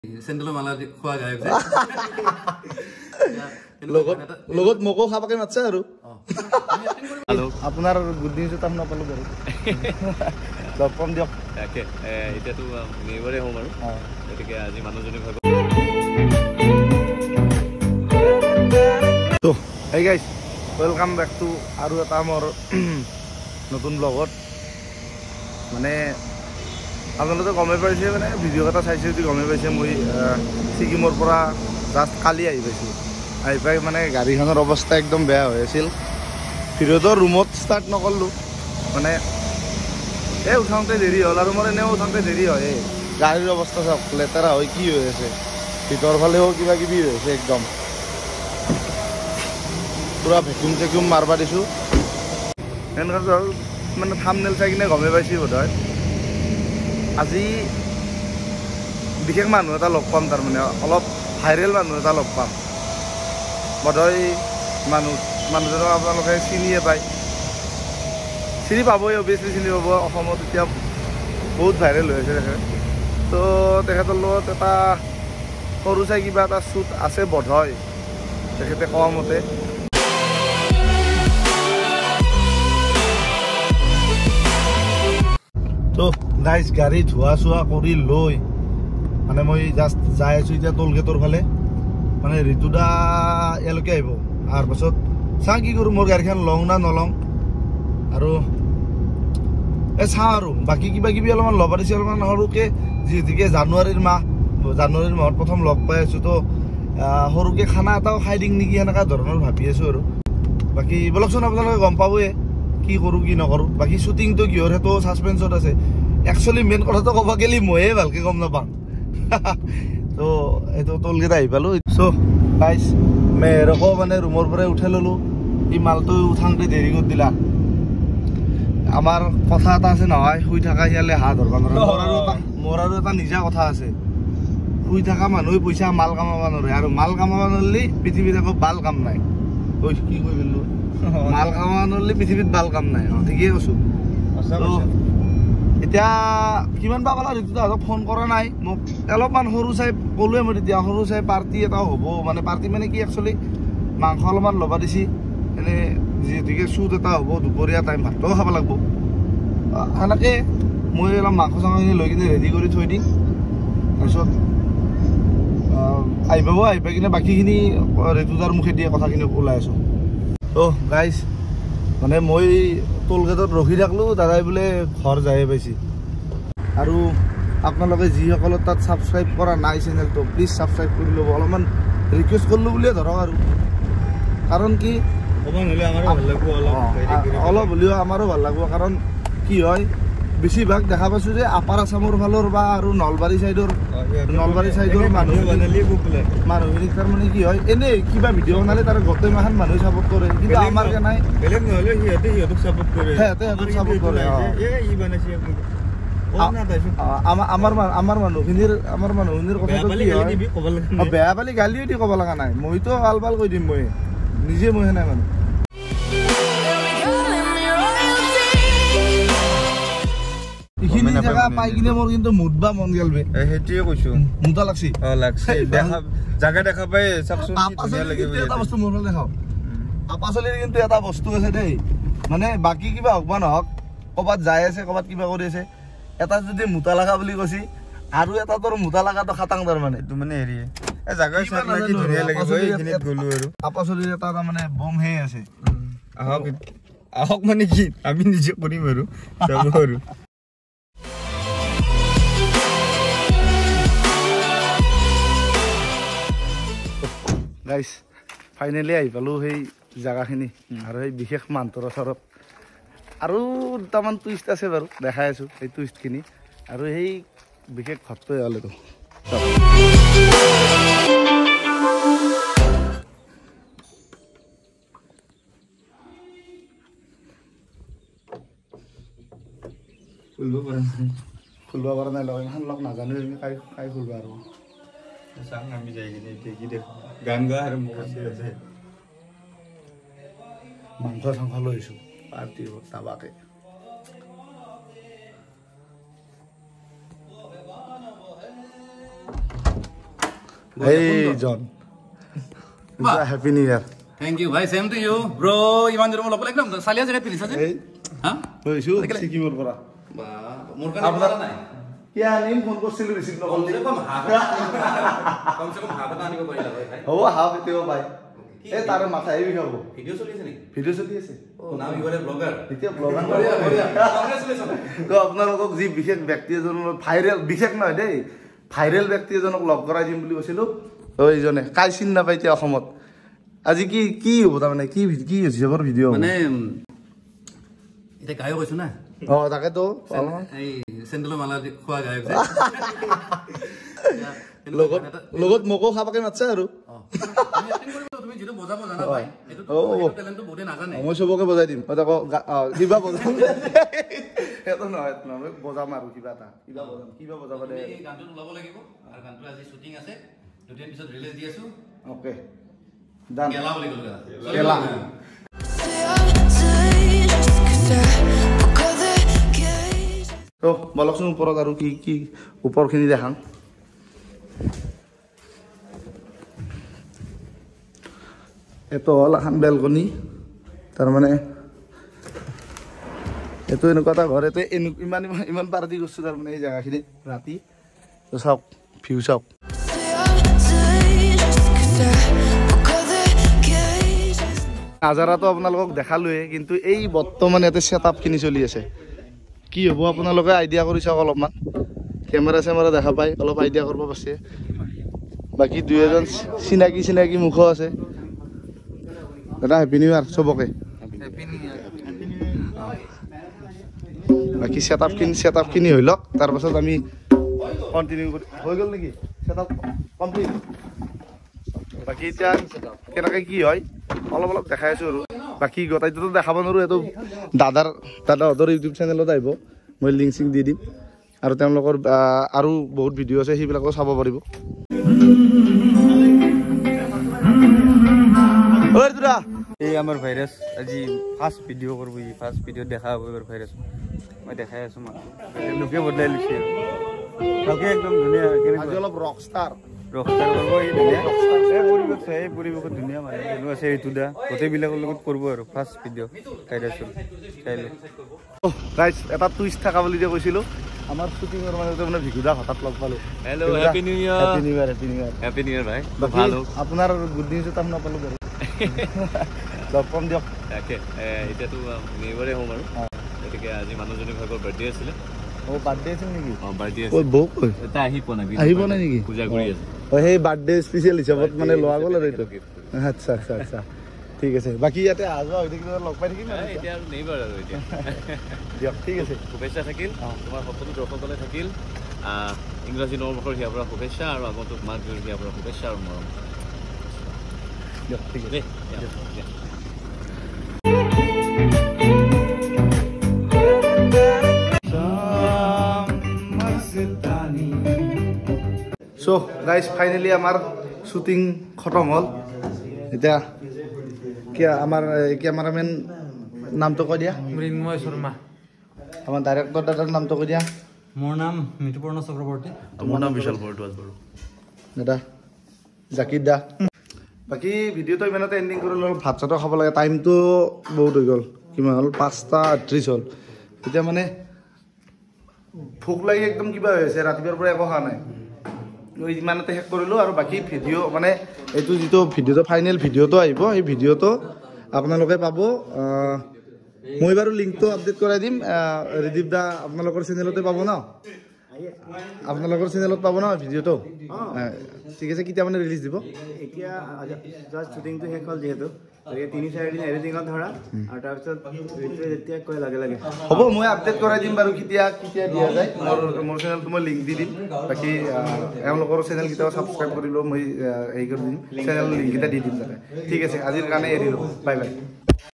চেণ্ডেলৰ মালা খোৱা গায়ক যে লগত লগত মোকো খাবাকে মাতছে আৰু আপোনাৰ গুড নিউজ এটা শুনা পালোঁ বাৰু, লগ পাম দিয়ক। তাকে এতিয়াতো নেইবাৰে হ'ম আৰু, গতিকে আজি মানুহজনী ভাগ। তো hey guys, welcome back to আৰু এটা মোৰ নতুন ব্লগত। মানে আপোনালোকে গমেই পাইছে, মানে ভিডিঅ' এটা চাইছে যদি গমেই পাইছে, মই ছিকিমৰ পৰা জাষ্ট কালি আহি পাইছোঁ। আহি পাই মানে গাড়ীখনৰ অৱস্থা একদম বেয়া হৈ আছিল। ভিডিঅ'টো ৰুমত ষ্টাৰ্ট নকৰিলোঁ, মানে এই উঠাওঁতে দেৰি হ'ল আৰু মোৰ এনেও উঠাওঁতে দেৰি হয়। গাড়ীৰ অৱস্থা চাওক, লেতেৰা হৈ কি হৈ আছে, ভিতৰ ফালেও কিবা কিবি হৈ আছে, একদম পূৰা ভেকুম চেকুম মাৰবা দিছোঁ। এনেকুৱা মানে থামনেল চাই কিনে গমেই পাইছোঁ বোধ হয়। আজি বিশেষ মানুহ এটা লগ পাম, তাৰমানে অলপ ভাইৰেল মানুহ এটা লগ পাম বোধহয়। মানুহজনক আপোনালোকে চিনিয়ে পায়, চিনি পাবই, অভিয়াছলি চিনি পাব। অসমত এতিয়া বহুত ভাইৰেল হৈ আছে তেখেত। তো তেখেতৰ লগত এটা সৰু চাই কিবা এটা শ্বুট আছে বোধহয়, তেখেতে কোৱা মতে। তো গাইজ, গাড়ী ধোৱা চোৱা কৰি লৈ মানে মই জাষ্ট যাই আছোঁ এতিয়া টোল গেটৰ ফালে। মানে ঋতুদা ইয়ালৈকে আহিব, তাৰ পাছত চাওঁ কি কৰোঁ, মোৰ গাড়ীখন লওঁ না নলওঁ আৰু এই চাওঁ আৰু বাকী কিবা কিবি অলপমান ল'ব দিছে, অলপমান সৰুকৈ, যিহেতুকে জানুৱাৰীৰ মাহত প্ৰথম লগ পাই আছোঁ, তো সৰুকৈ খানা এটাও খাই দিম নেকি সেনেকুৱা ধৰণৰ ভাবি আছোঁ আৰু। বাকী বলকচোন, আপোনালোকে গম পাবই কি কৰোঁ কি নকৰোঁ। বাকী শ্বুটিংটো কিহৰ সেইটো ছাছপেঞ্চত আছে। একচুৱেলি মেইন কথাটো ক'ব গ'লে ময়ে ভালকৈ গম নাপাওঁ। তো এইটো টোলগেট আহি পালোঁ। চ' গাইজ, মেহেৰকো মানে ৰুমৰ পৰাই উঠাই ল'লোঁ, সি মালটো উঠাওঁতে দেৰি কৰি দিলা। আমাৰ কথা এটা আছে নহয়, শুই থকা শিয়ালে হাঁহ ধৰবা নোৱাৰে। মোৰ আৰু এটা নিজা কথা আছে, শুই থকা মানুহে পইচা মাল কামাব নোৱাৰে, আৰু মাল কামাব নোৱাৰিলে পৃথিৱীত একো ভাল কাম নাই। ঐ কি কৈ পেলো, মাল কামাব নোৱাৰিলে পৃথিৱীত ভাল কাম নাই। অঁ ঠিকেই কৈছোঁ। এতিয়া কিমান বা ক'লা ঋতুদাহঁতক ফোন কৰা নাই মোক, অলপমান সৰু চাই ক'লোৱে মই তেতিয়া, সৰু চাই পাৰ্টি এটাও হ'ব। মানে পাৰ্টি মানে কি, একচুৱেলি মাংস অলপমান ল'ব দিছি, এনে যিহেতুকে শ্বুট এটা হ'ব দুপৰীয়া টাইম, ভাতটোও খাব লাগিব। সেনেকৈ মই অলপ মাংস চাংসখিনি লৈ কিনে ৰেডি কৰি থৈ দিম, তাৰপিছত আহি পাব, আহি পাই কিনে বাকীখিনি ঋতুদাৰ মুখেদিয়ে কথাখিনি ওলাই আছোঁ। তো গাইজ, মানে মই টোল গেটত ৰখি থাকিলোঁ, দাদাই বোলে ঘৰ যায়ে পাইছে। আৰু আপোনালোকে যিসকলৰ তাত ছাবস্ক্ৰাইব কৰা নাই চেনেলটো, প্লিজ ছাবস্ক্ৰাইব কৰি ল'ব। অলপমান ৰিকুৱেষ্ট কৰিলোঁ বুলিয়ে ধৰক আৰু, কাৰণ কি অলপ হ'লেও আমাৰো ভাল লাগিব। কাৰণ কি হয়, বেছিভাগ দেখা পাইছোঁ যে আপাৰ আছামৰ ফালৰ বা আৰু নলবাৰী চাইডৰ মানুহখিনিক তাৰমানে কি হয়, এনেই কিবা ভিডিঅ' বনালে তাৰ গোটেই মাহান মানুহে ছাপোৰ্ট কৰে, কিন্তু আমাৰ নাই, বেলেগ নহ'লেও সিহঁতে সিহঁতক ছাপোৰ্ট কৰে, সিহঁতে সিহঁতক ছাপোৰ্ট কৰে। আমাৰ মানুহখিনিৰ কথাটো কি হয়, বেয়া পালি গালিও দি ক'ব লগা নাই, মইতো ভাল ভাল কৈ দিম, মই নিজে মই সেনে মানুহ। এইখিনি জেগা পাই কিনে মোৰ কিন্তু মুদবা মন গেল বে। সেইটোৱে কৈছো, মুদা লাগছি। অ লাগছি, দেখা জাগা দেখা পাই চাবচোন কি ধুনীয়া লাগিব। এটা বস্তু মোৰ ফালে দেখাও, আপাচলিৰ কিন্তু এটা বস্তু আছে দেই, মানে বাকী কিবা হওক বা নহওক, ক'ৰবাত যাই আছে, ক'ৰবাত কিবা কৰি আছে, এটা যদি মুতা লগা বুলি কৈছি, আৰু এটা তোৰ মুতা লগাটো খাটাং। তাৰমানে এইটো মানে হেৰি এই জাগা চাই কি ধুনীয়া লাগিব। এইখিনিত গ'লো আৰু আপাচলিৰ এটা তাৰমানে বম হে আছে। আহক আহক, মানে কি আমি নিজে কৰিম আৰু যাব আৰু। গাইজ, ফাইনেলি আহি পালোঁ সেই জেগাখিনি আৰু সেই বিশেষ মানুহটোৰ ওচৰত। আৰু দুটামান টুইষ্ট আছে বাৰু, দেখাই আছোঁ সেই টুইষ্টখিনি। আৰু সেই বিশেষ ঘৰটোৱে হ'ল এইটো। খুলিব পৰা নাই, লগ ইমান লগ নাজানো আমি, কাই কাই খুলিব আৰু। চাং আমি যাই কিনে এতিয়া কি দেখো, গান গোৱা আৰম্ভ কৰিছে। মাংস চাংস লৈ আহিছোঁ, পাৰ্টি হ'ব তাবাকে। এইজন happy new year. Thank you ভাই, চেম টু you ব্ৰ। ইমান দিনৰ লগ একদম চালিয়া জেগাত পিন্ধিছা যে। হা, লৈছো ছিকিমৰ পৰা। বা, মোৰ কাৰণে আপোনাৰ নাই কিয় আনিম? ফোন কৰিছিলো, ৰিচিভ নকৰিলি। কমচে কম হাফ এটা আনিব পাৰিলা হয় ভাই। হ'ব, হাফ এতিয়াও পাই। এই তাৰে মাথা এই বিষাব। ভিডিঅ' চলি আছে নেকি? ভিডিঅ' চলি আছে। অ' now you are a blogger. এতিয়া ব্লগাৰ। কংগ্ৰেচুলেশ্যন। তো আপোনালোকক যি বিশেষ ব্যক্তি এজনৰ ভাইৰেল, বিশেষ নহয় দেই, ভাইৰেল ব্যক্তি এজনক লগ কৰাই দিম বুলি কৈছিলোঁ, এইজনে কাই চিনি নাপায় এতিয়া অসমত। আজি কি কি হ'ব তাৰমানে, কি কি হিচাপৰ ভিডিঅ' মানে? এতিয়া গায়ক হৈছো না। অঁ, তাকেতো। এই চেণ্ডেলৰ মালা খোৱা গায়ক যে লগত লগত মোকো খাবাকে মাতছে আৰু। মই চবকে বজাই দিম, কিবা বজাম, সেইটো নহয়, বজাম আৰু কিবা এটা, কিবা বজাম, কিবা বজাব দে। অ'কে, ডান। গেলা। তো বলকচোন ওপৰত আৰু কি কি ওপৰখিনি দেখাম। এইটো হ'ল এখন বেলকনি, তাৰমানে এইটো এনেকুৱা এটা ঘৰ। এইটো ইমান ইমান ইমান পাৰ্টি কৰিছোঁ তাৰমানে এই জেগাখিনিত ৰাতি। তো চাওক, ভিউ চাওক। নাজাৰাটো আপোনালোকক দেখালোৱে, কিন্তু এই বৰ্তমান ইয়াতে ছেট আপখিনি চলি আছে। কি হ'ব আপোনালোকে আইডিয়া কৰি চাওক অলপমান। কেমেৰা চেমেৰা দেখা পাই অলপ আইডিয়া কৰিব পাৰিছে। বাকী দুই এজন চিনাকি চিনাকি মুখো আছে। দাদা, হেপী নিউ ইয়াৰ চবকে। বাকী ছেট আপখিনি হৈ লওক, তাৰপাছত আমি কণ্টিনিউ কৰি। হৈ গ'ল নেকি ছেট আপ কমপ্লিট? বাকী এতিয়া কেনেকৈ কি হয় অলপ অলপ দেখাই আছোঁ আৰু। বাকী গোটাইটোতো দেখাব নোৱাৰোঁ, এইটো দাদাহঁতৰ ইউটিউব চেনেলত আহিব, মই লিংক চিংক দি দিম। আৰু তেওঁলোকৰ আৰু বহুত ভিডিঅ' আছে, সেইবিলাকো চাব পাৰিব। এই আমাৰ ভাইৰাছ আজি ফাৰ্ষ্ট ভিডিঅ' কৰিব, ই ফাৰ্ষ্ট ভিডিঅ' দেখা হ'ব এইবাৰ ভাইৰাছ। মই দেখাই আছোঁ মানুহ লোকে বদলাই লৈছে ভালকে, একদম ধুনীয়া। আজি অলপ ৰকষ্টাৰ ৰকষ্টাৰ কৰিব এই, ধুনীয়া এই পৰিৱেশ, এই পৰিৱেশত ধুনীয়া মানুহ মানুহ আছে। এইটো দা গোটেইবিলাকৰ লগত কৰিব আৰু ফাৰ্ষ্ট ভিডিঅ' ভাইৰাছৰ চাই লওক। গাইজ, এটা টুইষ্ট থকা বুলি যে কৈছিলোঁ, আমাৰ শ্বুটিঙৰ মাজতে মানে ভিকুদা হঠাৎ লগ পালোঁ। Hello, happy new year. Happy new year. Happy new year. Happy new year ভাই। ভাল হওক। আপোনাৰ গুড নিউজ এটা শুনা পালোঁ বাৰু, লগ পাম দিয়ক। তাকে, এতিয়াতো নেইবাৰে হ'ম আৰু। গতিকে আজি মানুহজনীৰ ভাগৰ বাৰ্থডে আছিলে। অ, বাৰ্থডে আছিল নেকি? অ, বাৰ্থডে আছিল। বৌ তাই আহি পোৱা নাই? আহি পোৱা নাই নেকি? পূজা কৰি আছে। অ, সেই বাৰ্থডে স্পেচিয়েল হিচাপত মানে লোৱা গ'ল আৰু এইটো। আচ্ছা আচ্ছা আচ্ছা, ঠিক আছে। বাকী ইয়াতে অহা যোৱা হৈ থাকিলে লগ পাই থাকিম। এতিয়া আৰু নেইবাৰ আৰু এতিয়া। দিয়ক, ঠিক আছে। শুভেচ্ছা থাকিল তোমাৰ সকলো দৰ্শকলৈ থাকিল ইংৰাজী নৱবৰ্ষৰ হিয়াৰ পৰা শুভেচ্ছা আৰু আগন্তুক মাঘ বিহুৰ হিয়াৰ পৰা শুভেচ্ছা আৰু মৰম। দিয়ক, ঠিক আছে। চ' গাইজ, ফাইনেলি আমাৰ শ্বুটিং খতম হ'ল। এতিয়া কি আমাৰ কেমেৰামেন নামটো কৈ দিয়া। মৃন্ময় শৰ্মা। আমাৰ ডাইৰেক্টৰ দাদাৰ নামটো কৈ দিয়া। মোৰ নাম মৃতুপৰ্ণ চক্ৰৱৰ্তী। মোৰ নাম বিশাল ভৰদ্বাজ বাৰু। দাদা জাকিৰ দা। বাকী ভিডিঅ'টো ইমানতে এণ্ডিং কৰিলোঁ। অলপ ভাত চাতো খাব লাগে, টাইমটো বহুত হৈ গ'ল। কিমান হ'ল? 5:38 হ'ল। এতিয়া মানে ভোক লাগি একদম কিবা হৈ আছে, ৰাতিপুৱাৰ পৰা একো খোৱা নাই। ইমানতে শেষ কৰিলোঁ আৰু। বাকী ভিডিঅ' মানে এইটো যিটো ভিডিঅ'টো ফাইনেল ভিডিঅ'টো আহিব, সেই ভিডিঅ'টো আপোনালোকে পাব। মই বাৰু লিংকটো আপডেট কৰাই দিম। ৰিদীপ দা, আপোনালোকৰ চেনেলতে পাব ন? আপোনালোকৰ চেনেলত পাব ন ভিডিঅ'টো? ঠিক আছে। কেতিয়া মানে ৰিলিজ দিব? এতিয়া জাষ্ট শ্বুটিংটো শেষ হ'ল যিহেতু, গতিকে 3-4 দিন এডিটিঙত ধৰা আৰু তাৰপিছত যেতিয়া কয় লগে লগে হ'ব। মই আপডেট কৰাই দিম বাৰু কেতিয়া কেতিয়া দিয়া যায়। মোৰ চেনেলটো মই লিংক দি দিম। বাকী এওঁলোকৰ চেনেলকেইটাও ছাবস্ক্ৰাইব কৰি ল'ব, মই হেৰি কৰি দিম, চেনেল লিংককেইটা দি দিম তাতে। ঠিক আছে, আজিৰ কাৰণে এৰিলোঁ। Bye bye.